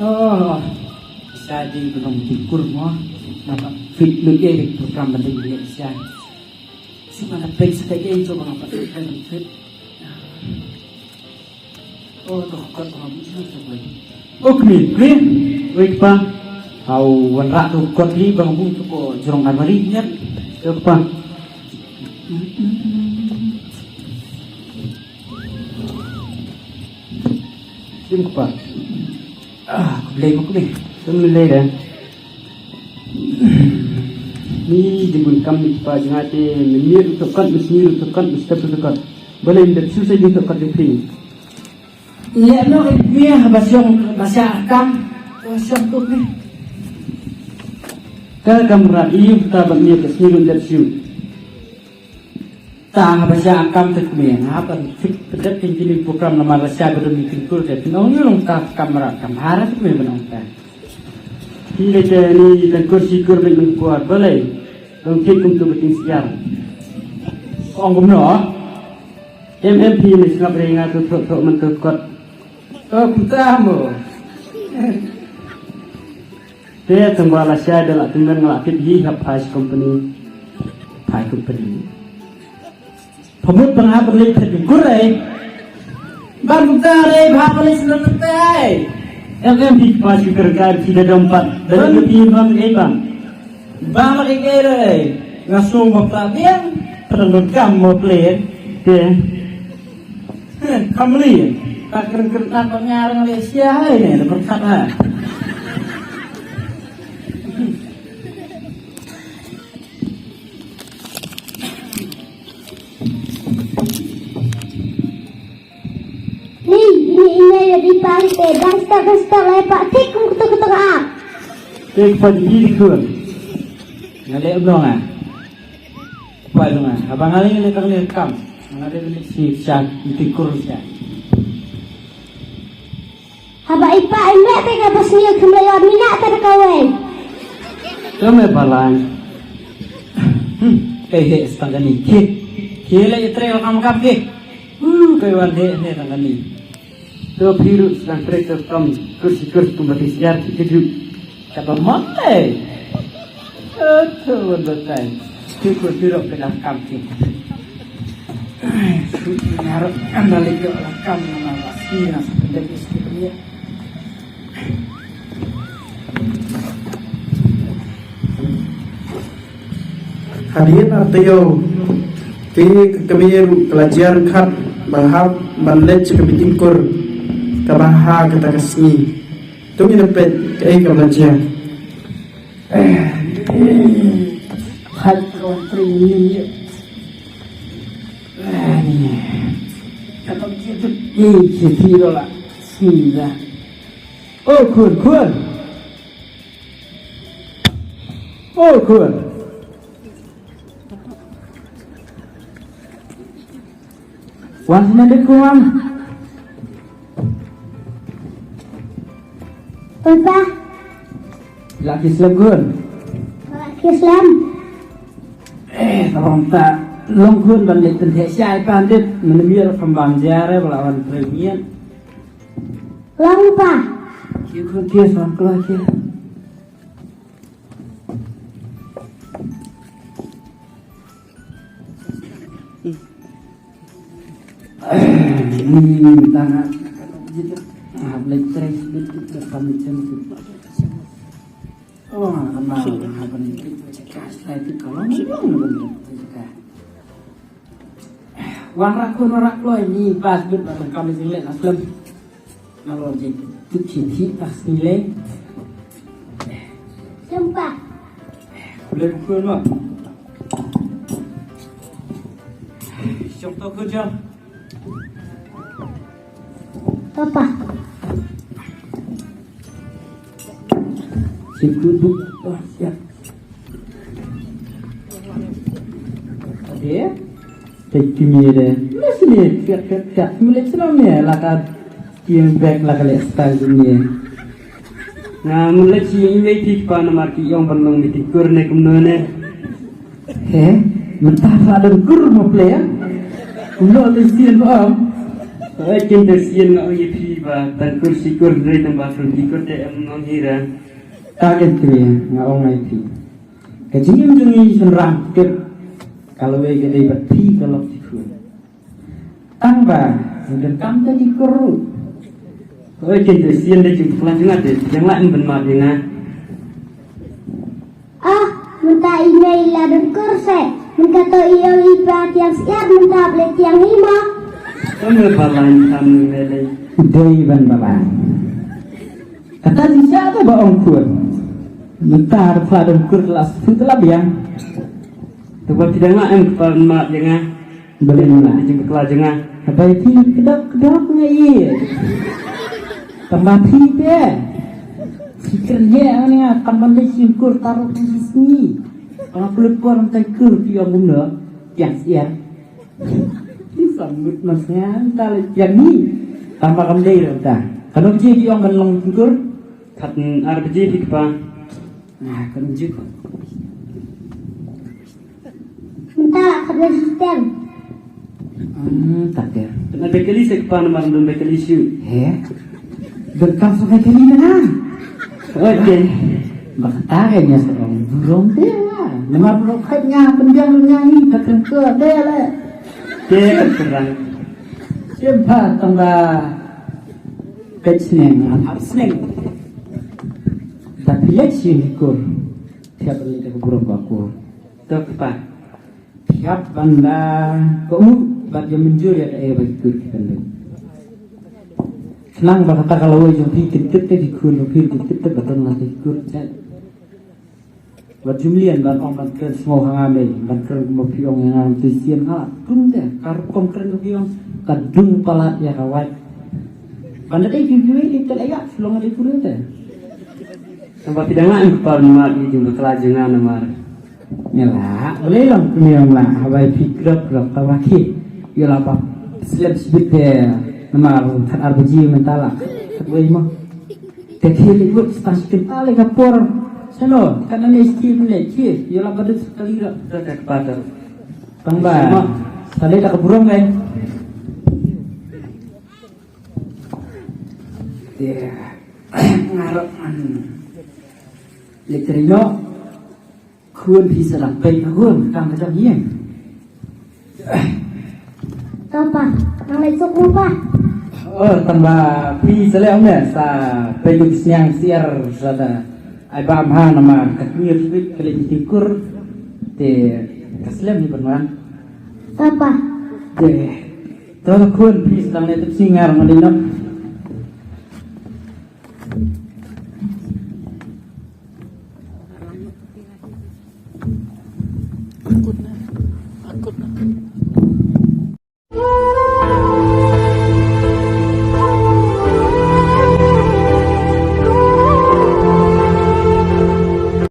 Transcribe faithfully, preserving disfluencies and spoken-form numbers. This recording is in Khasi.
Oh, sa di belum tikur mo. Napa fit lu ye program balik ye sa. Sima na pek sa ye coba ngapa fit. Oh, to kot ko. Oh, kmi, kmi. Wei pa. Hau wanrah to kot ni bang bu to ko jrong armari niat. To pa. Sim kpa. Ah, khublei mo khublei. Khublei da. Ni jingkun kam ni kpa jingate, ni mir to kat, ni mir to kat, ni step to kat. Balei ni da su sa jing to kat jing phi. Leh no ni ha ba siong ba sia kam. Ba siong tu ni. Ka kamra iu ta ba mir ka sni run da su. Ta ha ba sia kam te kmie ha ban fik pedet kin kini program namar la sia ba dum kin kur te kin ong ni long ta kamra kamhara te kmie ban ong ta. Ki le te ni tan kur si kur ben nung kuar balei. Long kit kum tu beting siar. Ong kum no. M M P ni sngap re nga tu thok thok man tu kot. Oh, kum ta mo. Te tang ba la sia da la tang ban la tip hi ha phai company. Phai company. Phamut pang ha pang lei phet kur ai. Ban kum ta re ba pang lei sila tai. Em em hi phai company ka ti da dom pat. Da dom pi bang ai bang. Bang la kai kai re. Nga sung ba ta biang. Pang dom kam mo ple. Te. Kamli, ta kren kren ta ba ngar ngar sia hai ne, da berkat ha. Ni, ni, ni, di pang te, bang sta, bang sta, lai pa, tik, kum kutuk, kutuk, ah. Tik, pa, di, di, kun. Ngalek belum, ah. Poi nunga, haba nga lei ne tang ne kam. Nga lei ne si sha, iti kur sha. Haba ipa i me te ka bas ni kum lei wan mina te ka wei. Ka me balang. Hmm, kai he stang kani ki. Ki lei tre kam kam ki. Hmm, kai wan he he tang kani. To phi ruh sdang trei to kam kursi kursi kum ba ti siar ki kiju. Kaba mong eh. To wan ba tai. Ki ko ti ruh ka dang kam ki. Su ngarap kan balik ke orang kam nama laki nasa pendek istri dia. Hadien ar taïew te ka kmie ruh ka la jia ryngkat ba hap ban leit sha ka meeting kur kaba ha kata ka sngi. To ngin ïa peit kaei kaba la jia. Hai ka wan trei ngin ïa. Kata ki tu ki ki ti lo la. Sngi da. Oh, khun, khun. Oh, khun. Wan sini deh, khun. Oi, pa. Laki slem, khun. Laki slem. Eh, tolong ta long khun ban leit pyntheh shai pandit, mynmier pynban jare bala wan trei miet. Long pa. Ki khun ki sam kla ki. Wan rak khun wan rak kloi ni pas bit ba tang kam jing leh na slem. Nalor je tu thi thi tas ni le. Sempa. Boleh buka no. Siap tak kerja. Papa. Siap duduk. Oh, siap. Ada ya? Te ki mie de. Mesti ni, tiap tiap tiap. Mulai senang ni, laka kieng bag laka lek style ni. Nga mulai si ini ti pa namar ki ong ban long meeting kur ne kumno ne. He, mentah sa dong kur mo ple ya. Kumno le sien ba. Eh, kin de sien nga ong ti Ba tang kur shi kur hynrei tang ba kur ki kur te em nong hira. Ta ka kri nga ong ai phi. Ka jingim jong ngi shynrang tip ka lawei ka dei bad phi ka lok shi kur. Tang ba ngi donkam ka ki kur ruh. Oi kin te sien dei jingpakla jong nga te jong la em ban map ïa nga. Ah, mynta i mei la don kur se. Mynta to i ong i pa tiang siat mynta ble tiang i mo. Tang ba lain tam ni mei lei. Dei ban ba lain. Kata ji siat ba ong kur. Mynta ar pha don kur la sut la biang. To ba ti dang la em kpa map ïa nga. Balei na? Jingpakla jong nga. Haba ïa phi kdap kdap nga ïa. Tang ba phi te. Phi kren he ang nga kam ban dei shim kur taruh phi sngi. Tang ba phi lut por tang kur phi ong kumno. Piang siar. Phi sam mut mas nga ta le piang ni. Tang ba kam dei ro ta. Kano baje phi ong ban long shim kur? Khat ar baje phi kpa. Nah, kano baje. Mynta khat baje tem. Hmm, tak ya. Kena bekali se kpa namar don bekali shu. He? Berkam sa bekali na. Oke. Bak ta ke nya sa ong burung te la. Namar burung khat nga pendiang nga ni ka kren ke te la. Ke ka kren. Siapa tang ba khat sneng, ap sneng. Tapi lek shu ni kur. Tiap lek ka burung ba kur. Tok pa. Thiap ban da ka u bad ïa mynjur ïa kaei ba ki kut ki kynduh. Khnang ba kata ka lawei jong phi kin tip te ki khun jong phi kin tip te ba don la ki kut te. Wat jumlian ban ong ban kren sngew ha nga mei ban kren kumba phi ong ïa nga tu sien ha la tung te ka rukom kren ka phi ong ka dung palat ïa ka wait. Ban da dei ki kiwei ki kut ïa shu long dei kut te. Tang ba phi dang la em kpa namar i jingpakla jong nga namar. Nga la, balei long pynïong la, haba ïa phi krop krop, tang ba ki, ïa la ba, slem sbit te, namar, khat ar baje mynta la, khat wei mo. Te ki leit wut, stang sbit ta leit ka por, sano, khat na ne sti ne, ki, ïa la ba dut kali ra. Te te kpa te. Tang ba, sa leit ta ka burom kai. Te, ngarok an. Leit ri no. Khun phi sa dang peit ka hun kam ka jong ïing. To pa, nang leit suk ruh pa. Oh, tang ba phi sa leh ong ne sa peit ka sniang siar sa da. Ai ba mha namar ka kñir sweet ka leit ki kur te ka slem hi ban wan. To pa. Te to khun phi sa dang leit tip singar ngan leit nok.